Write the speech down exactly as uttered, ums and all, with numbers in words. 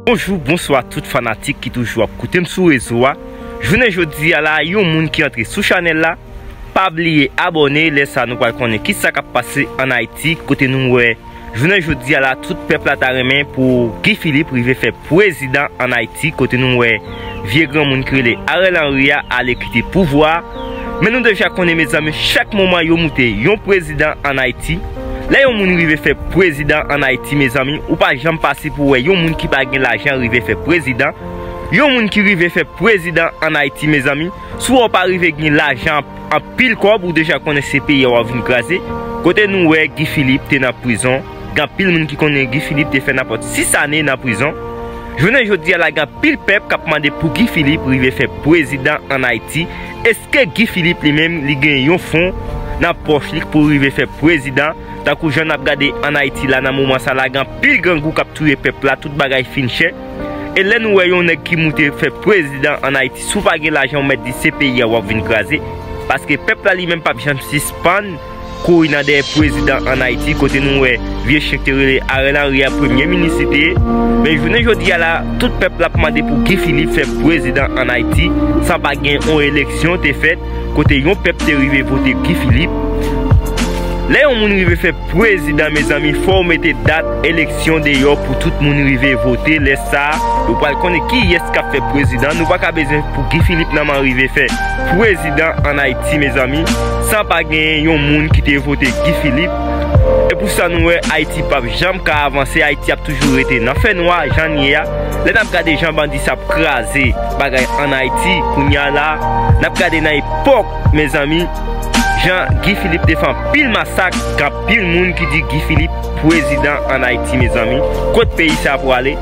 Bonjou, bonswa tout fanatik ki toujou ap koute m sou rezo a. Jounen jodi a la, yon moun ki antre sou chanèl la, pa bliye abòne, lè sa nou pral konnen kisa k ap pase ann Ayiti, kote nou wè jounen jodi a la, tout pèp la ta renmen pou Guy Philippe rive fè prezidan ann Ayiti, kote nou wè vye granmoun ki rele Ariel Henry a ale kite pouvwa a. Men nou deja konnen, mezanmi, chak moman yo moute yon prezidan ann Ayiti. Lè yon moun rive fè prezidan ann Ayiti, mezanmi, ou pa janm pase pou wè yon moun ki pa gen lajan rive fè prezidan. Yon moun ki rive fè prezidan ann Ayiti, mezanmi, si w pa rive gen lajan, anpil kòb, ou deja konnen se peyi a w ap vin kraze. Kote nou wè Guy Philippe te nan prizon, gen anpil moun ki konnen Guy Philippe te fè nenpòt sis ane nan prizon. Jounen jodi a la, gen anpil pèp k ap mande pou Guy Philippe rive fè prezidan ann Ayiti. Èske Guy Philippe li menm, li gen yon fon nan pòch li pou rive fè prezidan? Tankou jan n ap gade ann Ayiti la, nan moman sa la, gen anpil grangou k ap touye pèp la, tout bagay fin chè. E lè nou wè yon nèg ki moute fè prezidan ann Ayiti, si w pa gen lajan, ou mèt di se peyi a w ap vin kraze. Paske pèp la li menm p ap janm sispann kouri nan dèyè prezidan ann Ayiti, kote nou wè vye chen ki te rele Ariel Henry a, premye minis li te ye. Men jounen jodi a la, tout pèp la ap mande pou Guy Philippe fè prezidan ann Ayiti, san pa gen yon eleksyon te fèt, kote yon pèp te rive vote Guy Philippe. Lè yon moun rive fè prezidan, mezanmi, fò w mete dat eleksyon deyò pou tout moun rive vote. Lè sa a, yo pral konnen kiyès k ap fè prezidan. Nou pa ka bezwen pou Guy Philippe nòmalman rive fè prezidan ann Ayiti, mezanmi, san pa gen yon moun ki te vote Guy Philippe. E pou sa nou wè Ayiti p ap janm ka avanse, Ayiti ap toujou rete nan fènwa jan n ye a. Lè n ap gade jan bandi sa ap kraze bagay ann Ayiti, kounye a la, n ap gade nan epòk, mezanmi, jan Guy Philippe te fè anpil masak, gen anpil moun ki di Guy Philippe prezidan ann Ayiti, mezanmi. Kot peyi sa a pwale?